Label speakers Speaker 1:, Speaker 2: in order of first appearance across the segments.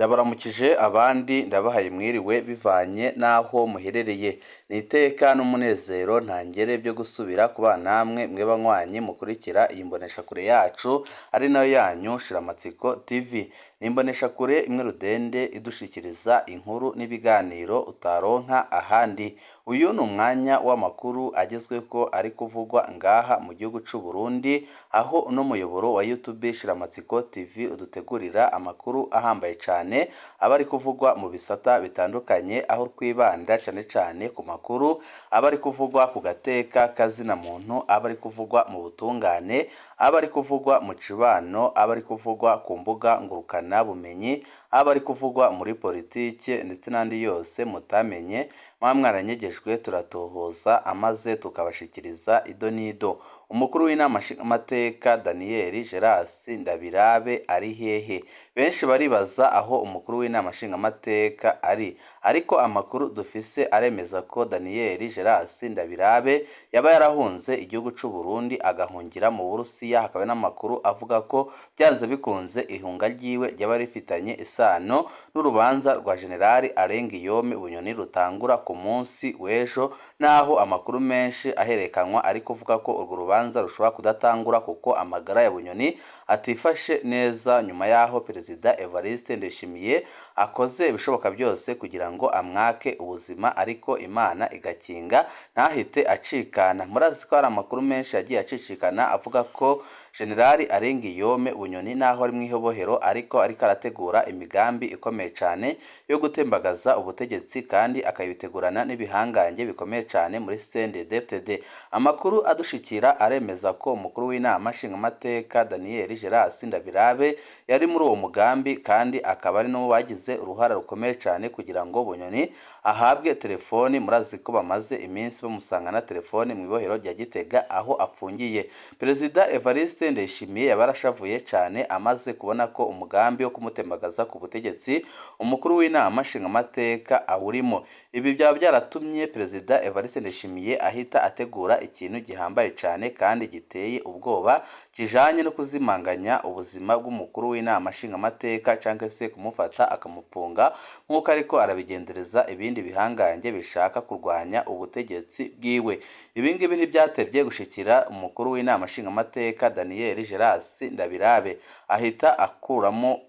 Speaker 1: Ndabaramukije abandi ndabahaye mwiriwe bivanye n'aho muherereye. Ni iteka n'umunezero ntangere byo gusubira kubana namwe mwe banywanyi mukurikira iyi mboneshakure yacu ari nayo yanyu Shiramatsiko TV. Ni imboneshakure imwe rudende idushikiriza inkuru n'ibiganiro utaronka ahandi. Uyu ni umwanya w'amakuru agezweko ari kuvugwa ngaha mu gihugu c'u Burundi, aho uno muyoboro wa YouTube Shiramatsiko TV udutegurira amakuru ahambaye cane aba ari kuvugwa mu bisata bitandukanye, aho twibanda cane cane ku makuru aba ari kuvugwa ku gateka kazina muntu, aba ari kuvugwa mu butungane, aba ari kuvugwa mu cibano, aba ari kuvugwa ku mbuga ngurukana bumenyi, aba ari kuvugwa muri politike ndetse n'andi yose mutamenye muba mwaranyegejwe, turatohoza amaze tukabashikiriza ido n'ido. Umukuru w'inama nshingamateka Daniel Gerard Ndabirabe ari hehe? Benshi baribaza aho umukuru w'inama nshingamateka ari, ariko amakuru dufise aremeza ko Daniel Gerard Ndabirabe yaba yarahunze igihugu c'u Burundi agahungira mu Burusiya. Hakaba n'amakuru avuga ko byanze bikunze ihunga ryiwe ryaba rifitanye isano n'urubanza rwa General Alain Guillaume Bunyoni rutangura ku munsi w'ejo, naho amakuru menshi ahererekanywa ari kuvuga ko urwo rubanza rushobora kudatangura kuko amagara ya Bunyoni atifashe neza, nyuma y'aho Perezida Evariste Ndayishimiye akoze ibishoboka byose kugira ngo amwake ubuzima, ariko Imana igakinga ntahite acikana. Murazi ko hari amakuru menshi yagiye acicikana avuga ko General Alain Guillaume Bunyoni naho ari mw'ibohero ariko arategura imigambi ikomeye cane yo gutembagaza ubutegetsi, kandi akabitegurana n'ibihangange bikomeye cane muri CNDD-FDD. Amakuru adushikira aremeza ko umukuru w'inama nshingamateka Daniel Gerard Ndabirabe yari muri uwo mugambi, kandi akaba ari no mu bagize uruhara rukomeye cane kugira ngo Bunyoni ahabwe telefoni. Murazi ko bamaze iminsi bamusangana telefoni mu ibohero rya Gitega aho apfungiye. Perezida Evariste Ndayishimiye yaba yarashavuye cane amaze kubona ko umugambi wo kumutembagaza ku butegetsi umukuru w'inama nshingamateka awurimo. Ibi byaba byaratumye Perezida Evariste Ndayishimiye ahita ategura ikintu gihambaye cane kandi giteye ubwoba kijanye no kuzimanganya ubuzima bw'umukuru w'inama nshingamateka, canke se kumufata akamupfunga nk'uko ariko arabigendereza ibindi bihangange bishaka kurwanya ubutegetsi bwiwe. Ibi ngibi ntibyatevye gushikira umukuru w'inama nshingamateka Daniel Gerard Ndabirabe, ahita akuramo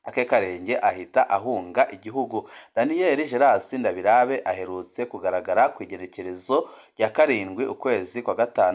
Speaker 1: ake karenge ahita ahunga igihugu. Daniel Gerard Ndabirabe aherutse kugaragara ku igenekerezo rya 7 ukwezi kwa 5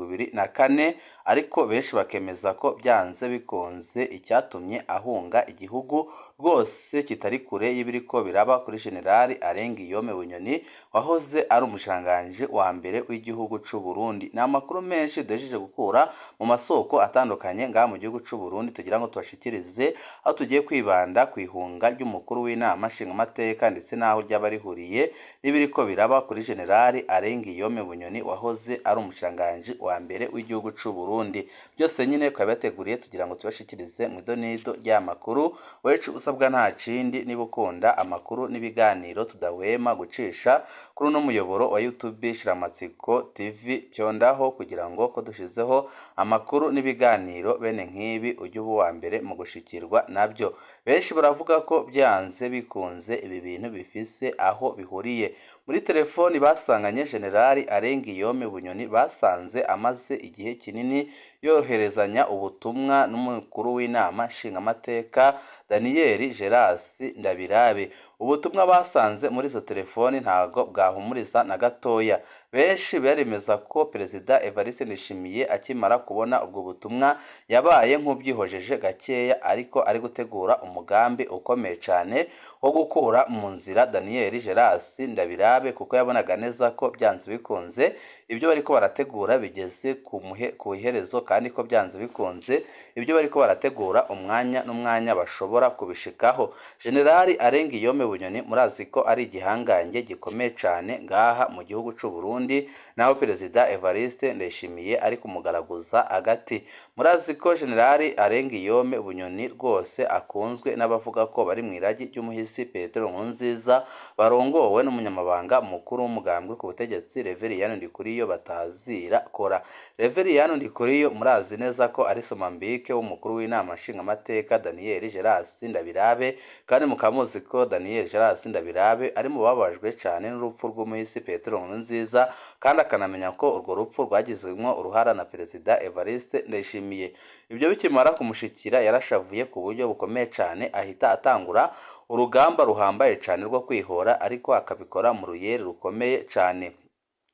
Speaker 1: 2024, ariko benshi bakemeza ko byanze bikunze icyatumye ahunga igihugu rwose kitari kure y'ibiriko biraba kuri General Alain Guillaume Bunyoni wahoze ari umushikiranganji wa mbere w'igihugu c'u Burundi. Ni amakuru menshi duhejeje gukura mu masoko atandukanye ngaha mu gihugu c'u Burundi tugira ngo tubashikirize, aho tugiye kwibanda ku ihunga ry'umukuru w'inama nshingamateka ndetse n'aho ryaba rihuriye n'ibiriko biraba kuri General Alain Guillaume Bunyoni wahoze ari umushikiranganji wa mbere w'igihugu c'u Burundi. Byose nyine twabibateguriye tugira ngo tubashikirize mu idonido ry'amakuru. Wecu usabwa nta kindi, niba ukunda amakuru n'ibiganiro tudahwema gucisha kuri uno muyoboro wa YouTube Shiramatsiko TV, pyondaho kugira ngo ko dushizeho amakuru n'ibiganiro bene nk'ibi ujye uba uwa mbere mu gushikirwa nabyo. Benshi baravuga ko byanze bikunze ibi bintu bifise aho bihuriye. Muri telefoni basanganye General Alain Guillaume Bunyoni, basanze amaze igihe kinini yoherezanya ubutumwa n'umukuru w'inama nshingamateka Daniel Gerard Ndabirabe. Ubutumwa basanze muri izo telefoni ntabwo bwahumuriza na gatoya. Benshi baremeza ko Perezida Evariste Ndayishimiye akimara kubona ubwo butumwa yabaye nk'ubyihojeje gakeya, ariko ari gutegura umugambi ukomeye cane wo gukura mu nzira Daniel Gerard Ndabirabe, kuko yabonaga neza ko byanze bikunze ibyo bariko barategura bigeze ku iherezo, kandi ko byanze bikunze ibyo bariko barategura umwanya n'umwanya bashobora kubishikaho. General Alain Guillaume Bunyoni murazi ko ari igihangange gikomeye cane ngaha mu gihugu c'u Burundi. Burundi, naho Perezida Evariste Ndayishimiye ari kumugaraguza agati. Murazi ko Generali Arengiyome Bunyoni rwose akunzwe n'abavuga ko bari mu iragi ry'umuhisi Petero Nkurunziza, barongowe n'umunyamabanga mukuru w'umugambwe ku butegetsi Reveriyani Ndikuriyo batazira kora. Reveriyani Ndikuriyo murazi neza ko ari somambike w'umukuru w'inama nshingamateka Daniel Gerasi Ndabirabe, kandi mukaba muzi ko Daniel Gerasi Ndabirabe ari mu bababajwe cane n'urupfu rw'umuhisi Petero Nkurunziza, kandi akanamenya ko urwo rupfu rwagizwemwo uruhara na Perezida Evariste Ndayishimiye. Ibyo bikimara kumushikira yarashavuye ku buryo bukomeye cane, ahita atangura urugamba ruhambaye cane rwo kwihora, ariko akabikora mu ruyeri rukomeye cane.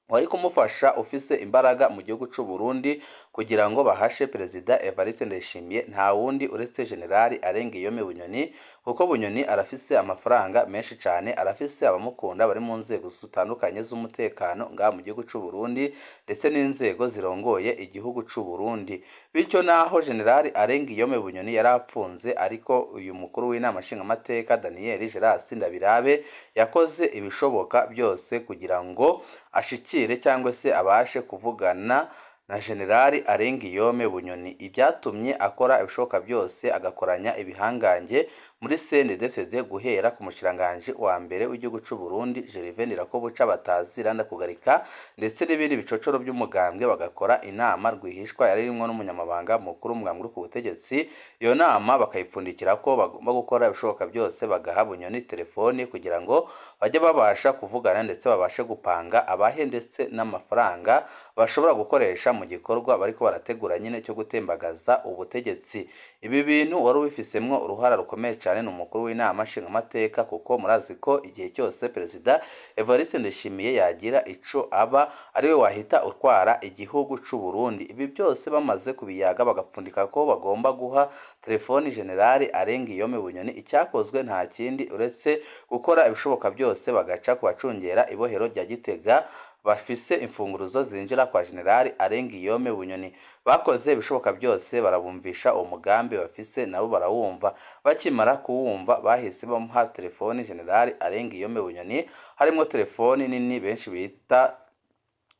Speaker 1: Wari kumufasha ufise imbaraga mu gihugu c'u Burundi kugira ngo bahashe Perezida Evariste Ndayishimiye nta wundi uretse Generali Arengiyome Bunyoni, kuko Bunyoni arafise amafaranga menshi cane, arafise abamukunda bari mu nzego zitandukanye z'umutekano ngaha mu gihugu c'u Burundi ndetse n'inzego zirongoye igihugu c'u Burundi. Bityo naho Generali Arengiyome Bunyoni yari apfunze, ariko uyu mukuru w'inama nshingamateka Daniel Gerasi Ndabirabe yakoze ibishoboka byose kugira ngo ashikire cyangwa se abashe kuvugana na Generali Arengiyome Bunyoni, ibyatumye akora ibishoboka byose agakoranya ibihangange muri CNDD-FDD guhera ku mushikiranganji wa mbere w'igihugu c'u Burundi Gervais Ndirakobuca batazira Ndakugarika, ndetse n'ibindi bicocoro by'umugambwe, bagakora inama rwihishwa yari irimwo n'umunyamabanga mukuru w'umugambwe uri ku butegetsi. Iyo nama bakayipfundikira ko bagomba gukora ibishoboka byose bagaha Bunyoni telefoni kugira ngo bajye babasha kuvugana ndetse babashe gupanga abahe ndetse n'amafaranga bashobora gukoresha mu gikorwa bariko barategura nyine cyo gutembagaza ubutegetsi. Ibi bintu wari ubifisemwo uruhara rukomeye cyane ni umukuru w'inama nshingamateka, kuko murazi ko igihe cyose Perezida Evariste Ndayishimiye yagira ico aba ariwe wahita utwara igihugu c'u Burundi. Ibi byose bamaze kubiyaga bagapfundika ko bagomba guha telefoni Generali Arengiyome Bunyoni, icyakozwe nta kindi uretse gukora ibishoboka byose bagaca ku bacungera ibohero rya Gitega bafise imfunguruzo zinjira kwa Generali Arengiyome Bunyoni. Bakoze ibishoboka byose barabumvisha uwo mugambi bafise, nabo barawumva. Bakimara kuwumva bahise bamuha telefoni Generali Arengiyome Bunyoni, harimo telefoni nini benshi bita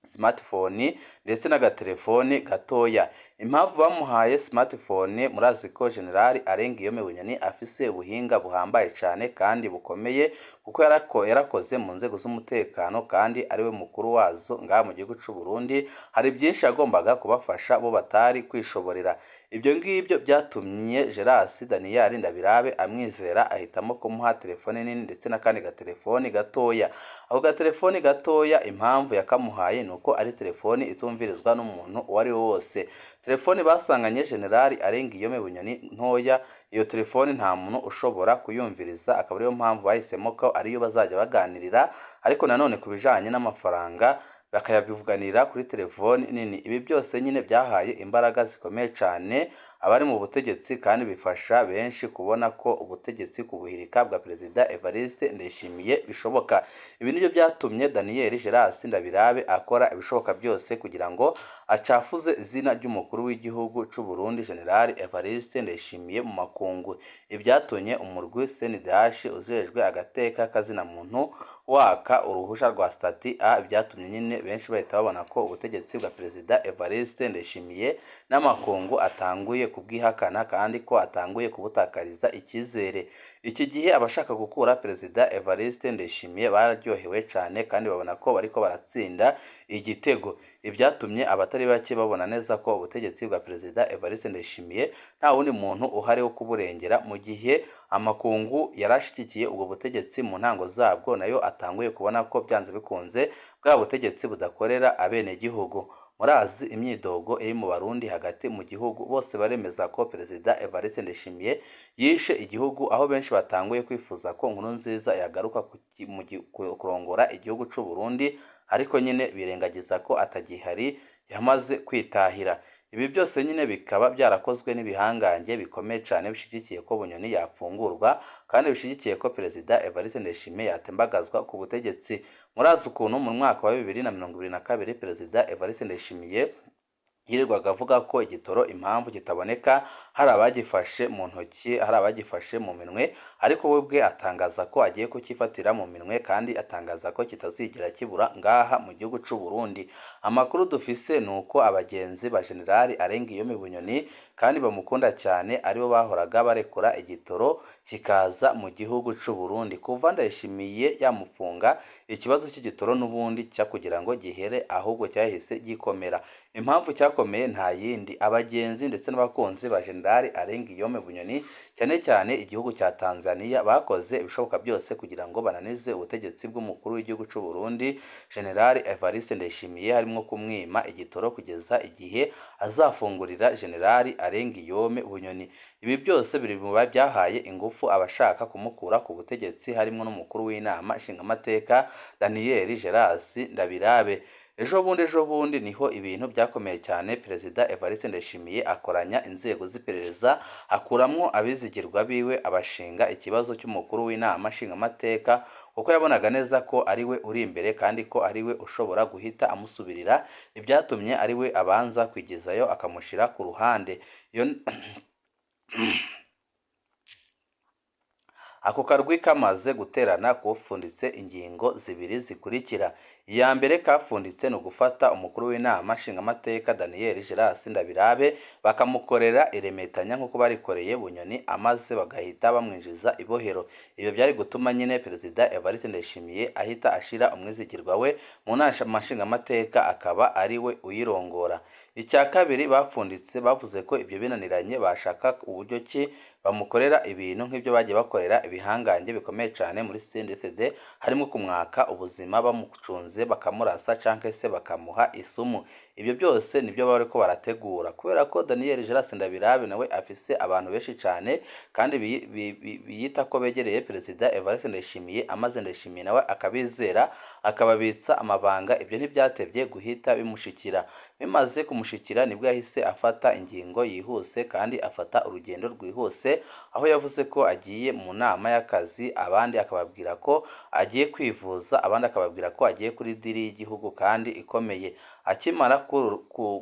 Speaker 1: smartphone ndetse n'agatelefoni gatoya. Impamvu bamuhaye smartphone, murazi ko Generali Arengiyome Bunyoni afise ubuhinga buhambaye cane kandi bukomeye, kuko yarakoze mu nzego z'umutekano kandi ariwe mukuru wazo ngaha mu gihugu c'u Burundi. Hari byinshi yagombaga kubafasha bo batari kwishoborera. Ibyo ngibyo byatumye Gerasi Daniel Ndabirabe amwizera, ahitamo kumuha telefone nini ndetse n'akandi gatelefoni gatoya. Ako gatelefoni gatoya impamvu yakamuhaye ni uko ari telefoni itumvirizwa n'umuntu uwo ari we wose. Telefoni basanganye Generali Arengiyome Bunyoni ntoya, iyo telefoni nta muntu ushobora kuyumviriza, akaba ariyo mpamvu bahisemo ko ariyo bazajya baganirira, ariko nanone ku bijanye n'amafaranga bakayabivuganira kuri telefoni nini. Ibi byose nyine byahaye imbaraga zikomeye cane abari mu butegetsi, kandi bifasha benshi kubona ko ubutegetsi kubuhirika bwa Perezida Evariste Ndayishimiye bishoboka. Ibi nibyo byatumye Daniel Gerasi Ndabirabe akora ibishoboka byose kugira ngo acafuze izina ry'umukuru w'igihugu c'u Burundi General Evariste Ndayishimiye mu makungu, ibyatumye umurwi CNDH ujejwe agateka kazina muntu waka uruhusha rwa stati A. Byatumye nyine benshi bahita babona ko ubutegetsi bwa Perezida Evariste Ndayishimiye n'amakungu atanguye kubwihakana kandi ko atanguye kubutakariza icyizere. Iki gihe abashaka gukura Perezida Evariste Ndayishimiye bararyohewe cyane kandi babona ko bariko baratsinda igitego, ibyatumye abatari bake babona neza ko ubutegetsi bwa Perezida Evariste Ndayishimiye nta wundi muntu uhari wo kuburengera, mu gihe amakungu yarashigikiye ubwo butegetsi mu ntango zabwo nayo atanguye kubona ko byanze bikunze bwa butegetsi budakorera abenegihugu. Murazi imyidogo iri mu Barundi hagati mu gihugu, bose baremeza ko Perezida Evariste Ndayishimiye yishe igihugu, aho benshi batanguye kwifuza ko Nkurunziza yagaruka kurongora igihugu c'u Burundi, ariko nyine birengagiza ko atagihari yamaze kwitahira. Ibi byose nyine bikaba byarakozwe n'ibihangange bikomeye cyane bishyigikiye ko Bunyoni yafungurwa kandi bishyigikiye ko Perezida Evariste Ndayishimiye yatembagazwa ku butegetsi. Murazi ukuntu mu mwaka wa 2022 Perezida Evariste Ndayishimiye Yirirwaga avuga ko igitoro impamvu kitaboneka hari abagifashe mu ntoki, hari abagifashe mu minwe, ariko we ubwe atangaza ko agiye kucyifatira mu minwe kandi atangaza ko kitazigera kibura ngaha mu gihugu c'u Burundi. Amakuru dufise ni uko abagenzi ba General Arengiyome Bunyoni kandi bamukunda cyane aribo bahoraga barekura igitoro kikaza mu gihugu c'u Burundi. Kuva Ndayishimiye yamufunga, ikibazo cy'igitoro n'ubundi cya kugira ngo gihere ahubwo cyahise gikomera. Impamvu cyakomeye nta yindi, abagenzi ndetse n'abakunzi ba General Arengiyome Bunyoni cyane cyane igihugu cya Tanzania bakoze ibishoboka byose kugira ngo bananize ubutegetsi bw'umukuru w'igihugu c'u Burundi General Evariste Ndayishimiye, harimo kumwima igitoro kugeza igihe azafungurira General Arengiyome Bunyoni. Ibi byose biri mu byahaye ingufu abashaka kumukura ku butegetsi harimo n'umukuru w'inama nshingamateka Daniel Geras Ndabirabe. Ejo bundi niho ibintu byakomeye cyane, Perezida Evariste Ndayishimiye akoranya inzego z'iperereza, akuramwo abizigirwa biwe, abashinga ikibazo cy'umukuru w'inama nshingamateka kuko yabonaga neza ko ari we uri imbere kandi ko ari we ushobora guhita amusubirira, ibyatumye ari we abanza kwigizayo akamushyira ku ruhande. Iyo Ako karwi kamaze guterana kufunditse ingingo zibiri zikurikira. Iya mbere kafunditse ni ugufata umukuru w'inama nshingamateka Daniel Geras Ndabirabe bakamukorera iremetanya nk'uko barikoreye Bunyoni, amaze bagahita bamwinjiza ibohero. Ibyo byari gutuma nyine Perezida Evariste Ndayishimiye ahita ashira umwizigirwa we mu nama nshingamateka akaba ari we uyirongora. Icya kabiri bapfunditse, bavuze ko ibyo binaniranye bashaka uburyo ki bamukorera ibintu nk'ibyo bagiye bakorera ibihangange bikomeye cyane muri CNDD-FDD, harimo kumwaka ubuzima bamucunze bakamurasa cyangwa se bakamuha isumu. Ibyo byose nibyo bariko barategura kubera ko Daniel Geras Ndabirabe nawe afise abantu benshi cyane kandi biyita ko begereye Perezida Evariste Ndayishimiye, amaze Ndayishimiye nawe akabizera akababitsa amabanga. Ibyo ntibyatevye guhita bimushikira. Bimaze kumushikira nibwo yahise afata ingingo yihuse kandi afata urugendo rwihuse, aho yavuze ko agiye mu nama y'akazi, abandi akababwira ko agiye kwivuza, abandi akababwira ko agiye kuri deal y'igihugu kandi ikomeye. Akimara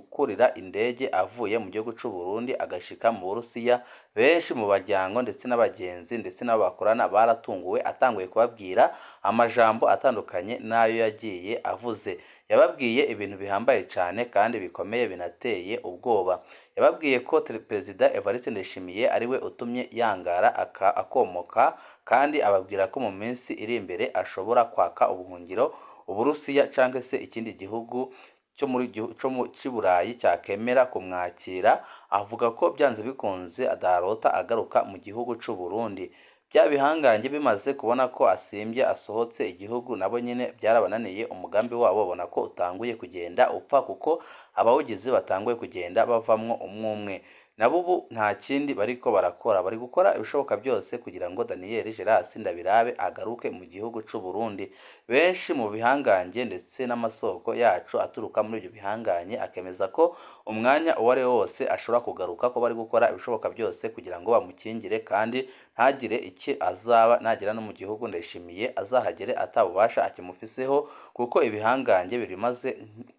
Speaker 1: kurira indege avuye mu gihugu c'u Burundi agashika mu Burusiya, benshi mu baryango ndetse n'abagenzi ndetse n'abo bakorana baratunguwe atanguye kubabwira amajambo atandukanye n'ayo yagiye avuze. Yababwiye ibintu bihambaye cyane kandi bikomeye binateye ubwoba. Yababwiye ko Perezida Evariste Ndayishimiye ari we utumye yangara akomoka, kandi ababwira ko mu minsi iri imbere ashobora kwaka ubuhungiro Uburusiya cyangwa se ikindi gihugu cyo muri cyo mu cy'i Burayi cyakemera kumwakira. Avuga ko byanze bikunze adarota agaruka mu gihugu c'u Burundi. Bya bihangange bimaze kubona ko asimbye asohotse igihugu, nabo nyine byarabananiye, umugambi wabo babona ko utanguye kugenda upfa kuko abawugize batanguye kugenda bavamwo umwe umwe. Nabo ubu nta kindi bariko barakora, bari gukora ibishoboka byose kugira ngo Daniel Geras Ndabirabe agaruke mu gihugu c'u Burundi. Benshi mu bihangange ndetse n'amasoko yacu aturuka muri ibyo bihangange akemeza ko umwanya uwo ari wo wose ashobora kugaruka, ko bari gukora ibishoboka byose kugira ngo bamukingire kandi ntagire iki azaba. Nagera no mu gihugu Ndayishimiye azahagere atabubasha akimufiseho, kuko ibihangange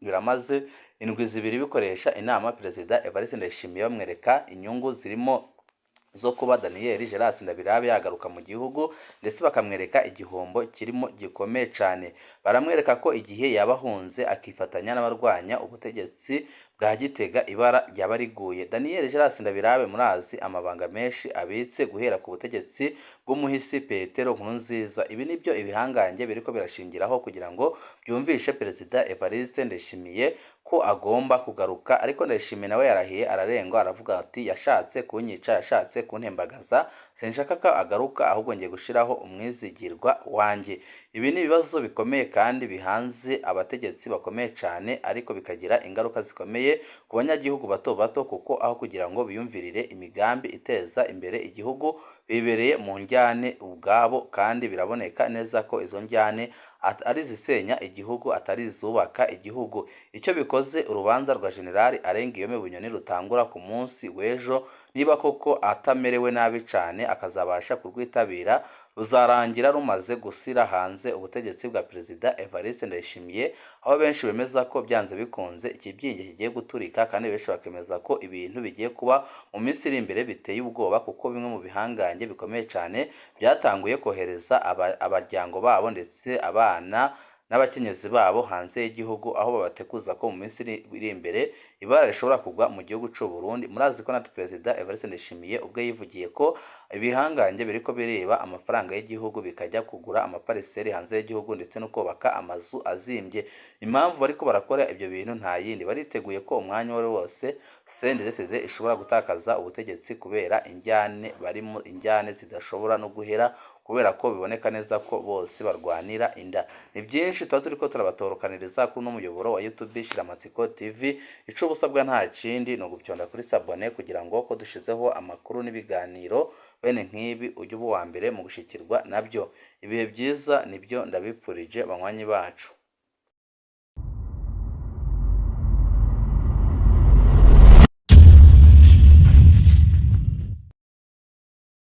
Speaker 1: biramaze indwi zibiri bikoresha inama Perezida Evariste Ndayishimiye, bamwereka inyungu zirimo zo kuba Daniel Geras Ndabirabe yagaruka mu gihugu, ndetse bakamwereka igihombo kirimo gikomeye cyane. Baramwereka ko igihe yabahunze akifatanya n'abarwanya ubutegetsi bwa Gitega ibara ryaba riguye. Daniel Geras Ndabirabe murazi amabanga menshi abitse guhera ku butegetsi bw'umuhisi Petero Nkurunziza. Ibi nibyo ibihangange biriko birashingiraho kugira ngo byumvishe Perezida Evariste Ndayishimiye ko agomba kugaruka, ariko Ndayishimiye nawe yarahiye ararengwa, aravuga ati yashatse kunyica, yashatse kuntembagaza, sinshaka ko agaruka, ahubwo ngiye gushiraho umwizigirwa wanjye. Ibi ni ibibazo bikomeye kandi bihanze abategetsi bakomeye cyane, ariko bikagira ingaruka zikomeye ku banyagihugu bato bato, kuko aho kugira ngo biyumvirire imigambi iteza imbere igihugu bibereye mu njyane ubwabo, kandi biraboneka neza ko izo njyane ari izisenya igihugu atari izubaka igihugu. Icyo bikoze, urubanza rwa General Arengiyome Bunyoni rutangura ku munsi w'ejo, niba koko atamerewe nabi cyane akazabasha kurwitabira. ruzarangira rumaze gusira hanze ubutegetsi bwa Perezida Evariste Ndayishimiye, aho benshi bemeza ko byanze bikunze ikibyinge kigiye guturika, kandi benshi bakemeza ko ibintu bigiye kuba mu minsi iri imbere biteye ubwoba, kuko bimwe mu bihangange bikomeye cyane byatanguye kohereza abaryango babo ndetse abana n'abakenyezi babo hanze y'igihugu, aho babateguza ko mu minsi iri imbere ibara rishobora kugwa mu gihugu cy'u Burundi. Murazi ko na Perezida Evariste Ndayishimiye ubwe yivugiye ko ibihangange biriko bireba amafaranga y'igihugu bikajya kugura amapariseri hanze y'igihugu ndetse no kubaka amazu azimbye. Impamvu bariko barakora ibyo bintu nta yindi, bariteguye ko umwanya uwo ari wo wose CNDD-FDD ishobora gutakaza ubutegetsi kubera injyane barimo, injyane zidashobora no guhera kubera ko biboneka neza ko bose barwanira inda. Ni byinshi tuba turiko turabatorukaniriza kuri uno muyoboro wa YouTube Shiramatsiko TV. Ico ubusabwa nta kindi ni ugupyonda kuri s'abonner kugira ngo ko dushizeho amakuru n'ibiganiro bene nk'ibi ujye uba uwa mbere mu gushikirwa nabyo. Ibihe byiza nibyo ndabipfurije banywanyi bacu.